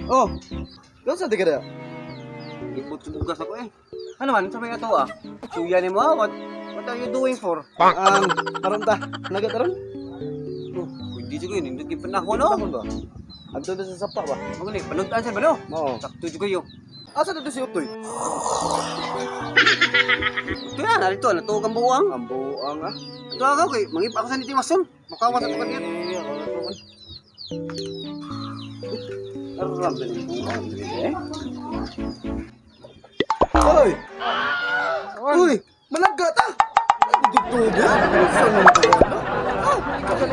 Oh, doon sa di ka na? Ibot sa bugas ako eh. Ano man, sa may ato ah. Suya ni mo ah. What are you doing for? Aron ta. Nagataron? Oh, hindi siguro yun. Hindi yung panahon no. Panahon ba? Adto na sa sapa ba? Magaling, panutaan siya ba no? Oo. Sakto juga yun. Asa na to si Utoy? Ito na, narito, natuog ang buwang. Ang buang ah. Ito ako, kay, mangip ako sa nitiwason. Makawa sa tukad niya. Eh, ako na to. Aram na yung buwang. Eh? Oy! Uy! Malagga ta! Dugtog ya? Saan mo ito ano? Ah, ikaw ka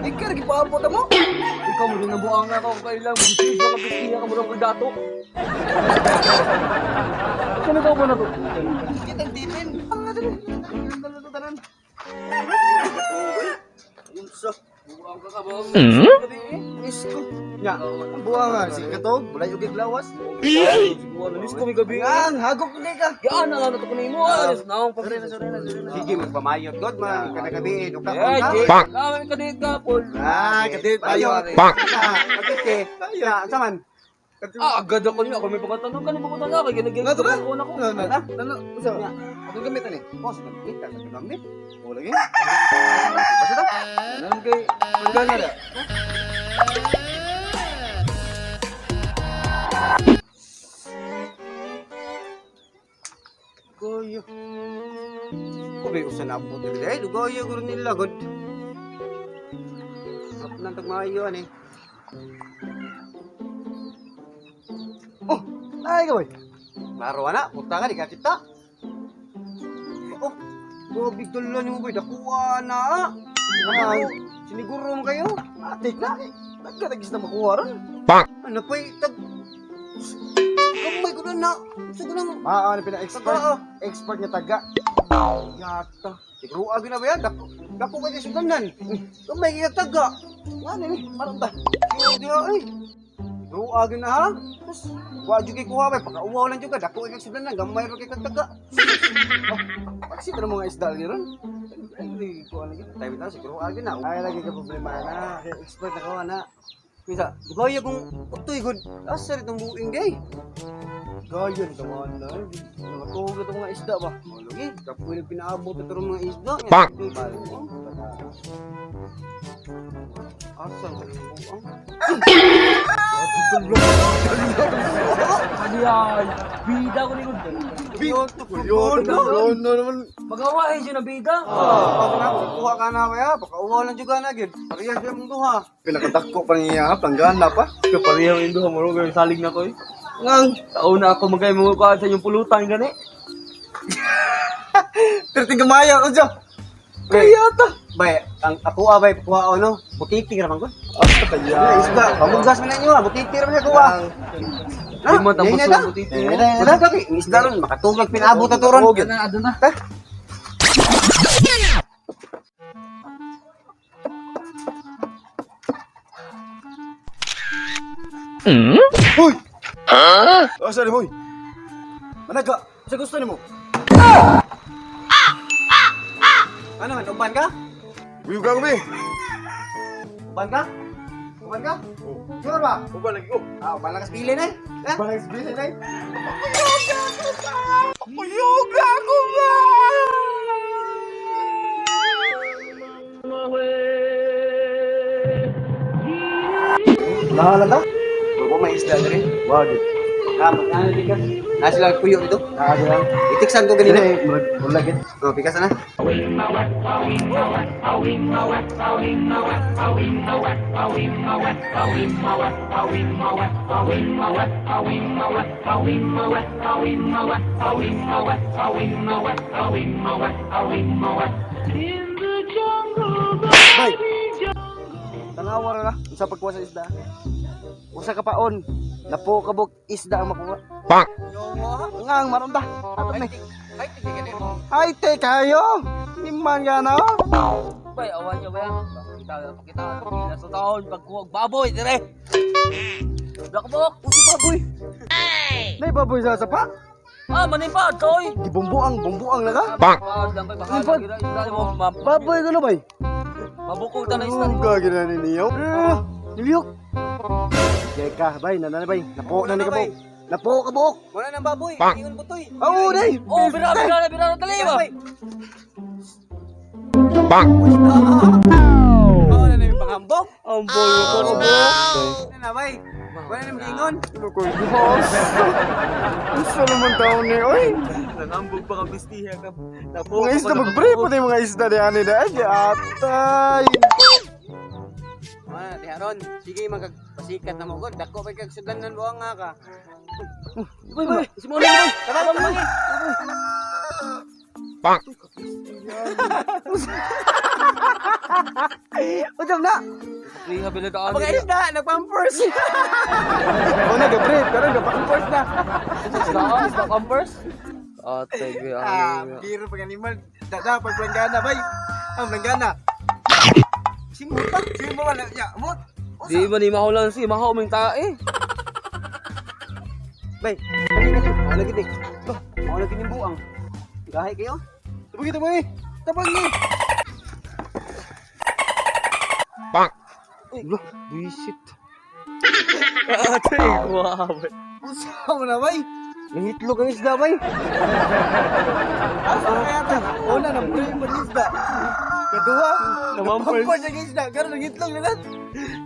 Ikaw lagi paabot mo? Ikaw mo rin nabuang ako kung kailang bisig ka biskiya ka mo rin dato. Sino ka ba na to? Kitang tipin. Ang nga dali. Ang dali to tanan. Unsa? Buang ka ka ba? Isko. Nya, ang buang ah. Sige katog, walay ugig lawas. Buang na ko may gabi. Ang hagok ni ka. Yan na lang na to kunin mo. Alis na akong Sorry na, sorry na, sorry na. Sige, magpamayot. God, man. Kada gabi, duka Eh, ka. Jay. Kami ka din ka, Paul. Ah, kadit tayo. Bang! Pagkit eh. Ya, ang saman. Ah, agad ako niya. Ako may pagkatanong ka, may pagkatanong ka. Ginagay Nga to na. ko na ko. Na na. Na na. Unsa? Atong gamit ani. Oh, sa gamit, sa gamit. O lagi. Basta to. Nan kay panggana da. Goyo. Kubi usan na po dili. Eh, dugoyo guro nila god. Sarap nang tagmayo ani. Oh, ay ka boy. Klaro ana, puta ka di ka kita. Oh, grabe dala nimo boy, dakuha na. Ah, Siniguro mo kayo. atik na. Nagkatagis na makuha ron. Ano pa tag Kamay ko na na. Gusto ko nang Ah, ano pina-expert? Taga, Expert nga taga. Yata. Siguro agi na ba yan? Dako, dako kayo sa ganan. Kamay kay taga. Nga ni, maron ta. Hindi ay. Siguro agi na ha. Tapos, wa jud kay kuha bay pagka-uwaw lang jud ka dako kay sugdanan gamay ra kay kag taga. Pagsita ng mga isda lagi ron. Ay, hindi ko lagi. Tayo bitaw siguro agi na. Ay, lagi ka problema na. Kay expert na kawa na. Bisa, gaya kung utoy gud. Asa rin itong buing day? Gayon, tamaan na. Nakatuog itong mga isda ba? Lagi, kapoy na pinaabot ito ng mga isda. Bang! Asa rin itong buang? Ano yan? Bida ko ni ko. Yun, yun, naman. Magawa eh siya na bida. Pag na, kuha ka na kaya, baka uwaw lang juga na gid. Parehas siya mong duha. Pinakatakko pa niya, panggana pa. Kapareho yung duha mo rin salig na ko eh. Ngang, Taon na ako magay mga kuha sa inyong pulutan gani. perting kamaya, unsa? Kaya ta. Bay, ang ako ah, bay, kuha ano, butiti ra man ko. Ah, kaya. Isda, pamuggas man ninyo ah, butiti ra man siya kuha. Di mo tapos na ang butiti mo. Na, kaki, isda ron, makatugag pinaabot na to ron. Ano na, ano na. Hoy! Asa ni boy? Managa, sa gusto nimo? Ano man, uban ka? Uy, gago be. Uban ka? Uban ka? Sure ba? Uban lagi ko. Ah, uban lang kas bilin eh. Ha? Uban lagi bilin ay. Kuyuga ko ba? Nahala ta? Bago may isda diri. Wag. Ah, magkano pikas? Na sila kuyo dito. Ah, diyan. Itiksan ko ganina. Dili, murag murag gid. Oh, pikas na. Bay. Tanawa ra na sa pagkuha sa isda. Usa ka paon. Napo kabog isda ang makuha. Bang! Ngang maron ta. Ato ni. Ay, tigil mo. Ay, te kayo. Niman ka na. Bay, awan niyo ba yan? Pakita, pakita. Pila sa taon, pagkuha baboy, dire. Blackbox, Usi baboy. Nay baboy sa sapa. Ah, manipad, koy. Gibumbuang, bumbuang na ka. Bang! Manipad lang, bay. Baka Manipad. lagi na, isda mo, Baboy ko na bay. Mabukog ta na isda. Luga gina ni niyo. Niliyok. Jay ka, bay, nanay bay. Napo na ni ka buok. Napo ka buok. Wala nang baboy. Ingon butoy. Oo, day. Oh, bira, bira, bira, dali ba? Oo na yung panghambog. Ang bolo ko. Wala na bay. Wala na ingon. Lukoy, boss. Unsa naman taon ni, oy. Nangambog pa ka bistiha ka. Napo. Mga isda mag-break pa yung mga isda ni ani na. Ay, atay. Wala na tiharon. Sige magpasikat na mo gud. Dako pa kag sudlanan mo nga ka. Boy, boy. Simula boy. Tara mo. Udam na. Priha bila daan. Mga isda nagpampers. O na, gabre, pero gapampers na. Isda, isda pampers. Ate, Ah, grabe. biro pag animal. Dada, pag planggana, bay. Ang planggana. Simbo pa, simbo pa. Ya, mot. Di ba ni mahaw lang si mahaw ming tae. Bay. Dali dali. Ako lagi ni. Bah, ako lagi ning buang. Gahi kayo. Tabang ito, bay. Tabang ni. Ulo, buisit. Ate, grabe. Unsa mo na, bay? Nangitlog ang isda bay. Asa kaya ta? Una, nang-pray mo ng isda. Kaduha, Namampers. nagpampers ang isda. Karon nangitlog na lang.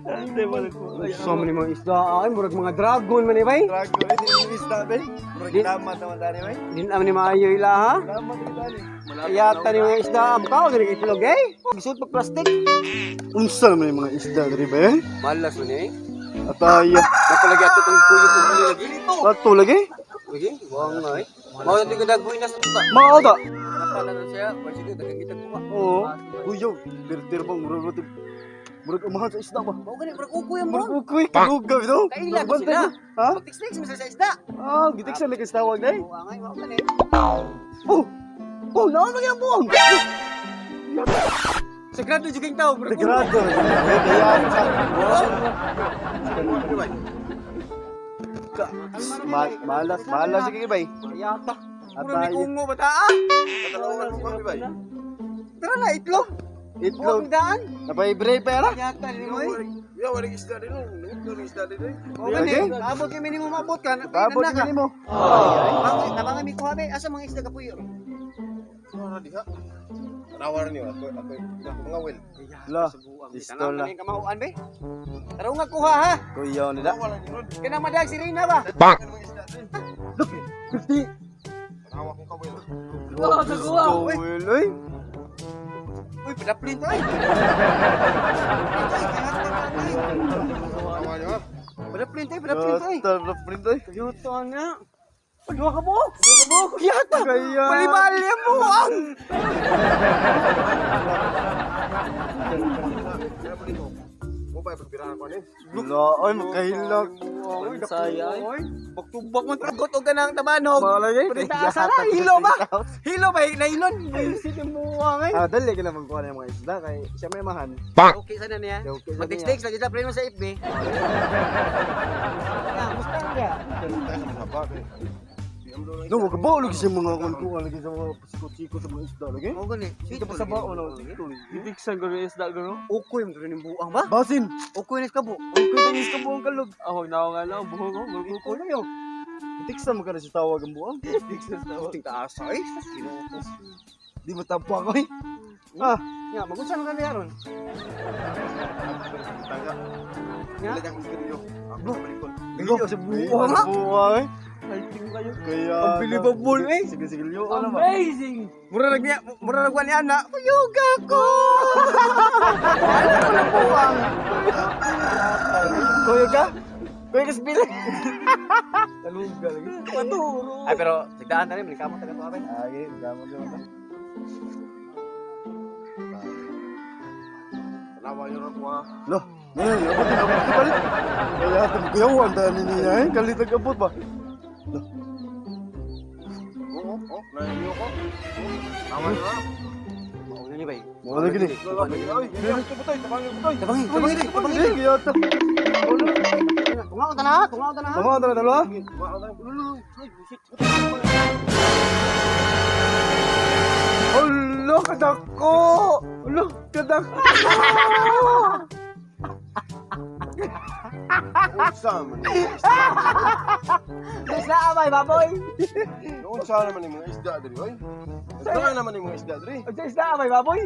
Ate, balik ko. So many mga isda ay murag mga dragon man ni bay. Dragon, eh, di isda, bay. Murag lamat naman tani, bay. Di naman ni maayo ila ha. Lamat naman tani. Yata ni mga isda am kao gani itlog eh. Gisuot pag plastic. Unsa naman yung mga isda diri ba eh? Malas man eh. Ataya. Napalagi ato kang kuyo kung ano lagi dito. Ato lagi? Lagi, buang nga eh. Mao na ko dagboy na sa tuta. Mao ta. Napala na siya, kasi ko dagang kita kuha. Oo. Kuyo, tir-tir bang murag murag murag umahan sa isda ba? Mao gani murag ukoy ang Murag murag. ukoy kaluga bitaw. Kaila ba sila? Ha? Magtikstik man sila sa isda. Ah, gitiksan lagi sa tawag day. Buang ay mao gani. Oh. Oh, naon lagi ang buong. Sagrado jud kang tao, murag. Degrado. Kaya sa. Malas, malas sige bay. Yata. Murag Atay. ni ungo ba ta ah? Tara na itlog. Itlog. Buang daan. Napay-break pa yara. Yata ni mo eh. Mao Lagi? gani. Abot kay minimum abot ka. Abot na ka. nimo. Tabang tabang mi kuha be. Asa mga isda kapuyo? Tanawa niyo ako ako mga well. La, Tanaw istola. na kamauan be. Tara nga kuha ha. Kuya nila. Kanang madag si Rina ba? Look, 50. Tanawa kong kawel. Wow, kaguha. Kawel, oy. Uy, padaplin to ay. Tanawa niyo ha. Padaplin to ay, padaplin to ay. Tarap rin to. Yuto na. Uy, duha ka buok. Duha ka buok. Yata. Kaya. Balibali ang buang. Mo ba pagbirahan ko ani? La, oy, makahilak. Uy, Saya, ay. Uy, baktubak mo tragot og kanang tabanog. Malagay. Pwede asa na, hilo ba? Hilo ba? Nailon. Buisit yung buang ay. Ah, dali ka na magkuha ng mga isda kay siya may mahan. Okay sana niya. Okay sana Mag-text lagi sa friend mo sa FB. Ya, musta ka? Haba kay. No, wag ba lagi sa mga kuha lagi sa mga pasikot-sikot sa mga isda lagi. Mo gani. Dito pa sa bao no. Gitiksan ko rin isda gano. Ukoy mo rin yung buang ba? Basin. Ukoy na kabo. Ukoy tangis ka buong kalog. Ako na nga lang buhok ko, murag ko. Ukoy na yo. Itiksan mo ka na sa tawag ang buang. Gitiksan sa tawag. Ting taas ay. Ginoo ko. Di mo tampo ako eh. Ah, Ya, magunsa man kami aron. Tangga. Ya? Wala kang sigarilyo. Ako balikon. Bigo sa buang. Sa buang eh. Fighting kayo. Kaya Unbelievable eh. Sige sige yo ano ba? Amazing. Mura nag niya, mura nag ni ana. Kuyuga ko. Ano ko na buang? Kuya ka? Kuya ka sa pili. Taluga lagi. Paturo. Ay pero sigdaan ta rin, malikamo ta ka ba? Ah, okay, gamot naman. Tanawa niyo ra ko ha. Loh, ngayon, abot na abot ka palit. Kaya kuyawan tayo niya eh. Kalit abot ba? Oo, oh, naiyo ko. Tanawa niyo ha. Mauna ni bay. Mga lagi ni. Oy, tabangi butoy. Tabangi, tabangi, tabangi. Kaya ta. Tungaon ta na, tungaon ta na. Tama tara dalawa. Hala, kadako! Ulo, kadak. Unsa man yung mga isda? Isda bay baboy. Unsa naman yung mga isda diri oy? Unsa naman yung mga isda diri? Unsa isda bay baboy?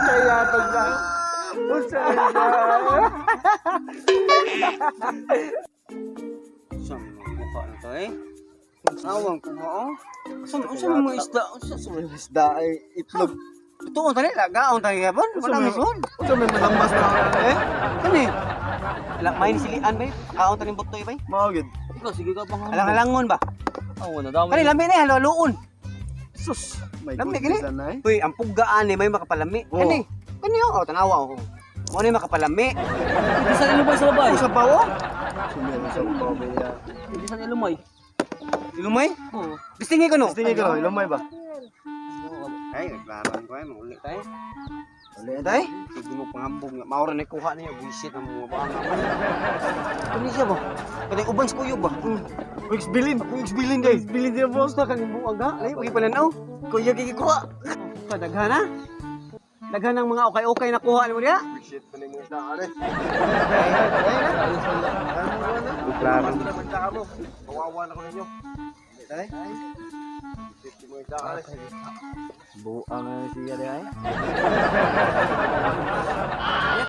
Kaya pag Unsa isda? Sa mga mukha na to eh. Awang ko mo oh. Unsa man mga isda? Unsa sa mga Isda ay itlog. Tuon tani lagaon tani gapon. Wala may sun. Unsa may malambas na eh? Kani. Ala may silian bay. Kaon tani butoy bay. Mao gid. Ikaw, sige ka pang Alang-alangon ba? Awan na dami. Kani lami ni halo-haloon. Sus, may Lami gini. goodness na eh. Uy, ang puggaan ni may makapalami. Oo. Kani. Kani oh, tanawa oh. Mo ni makapalami. Hindi sa ilumay sa babay. Sa bawo. Sumero sa baboy ya. Hindi sa ilumay. Ilumay? Oo. Bistingi ko no. Tingin ko, ilumay ba? Ay, naglaban ko ay, mauli tayo. Uli na tayo. Sige mo pangambog nga. Maura na kuha niya, buisit ang mga banga. Kani siya ba? Kani uban sa kuyog ba? Wix bilin, wix bilin day. Bilin din boss. Basta kaning buang ga. Layo pagi pananaw. Kuyog gikuha. Padaghan na. Daghan ng mga ukay-ukay na kuha nimo diha. Shit man yung mga isda are. Klaro. Naman sa mo. Kawawa na ko ninyo. Shit yung mga isda are. Buang na siya day.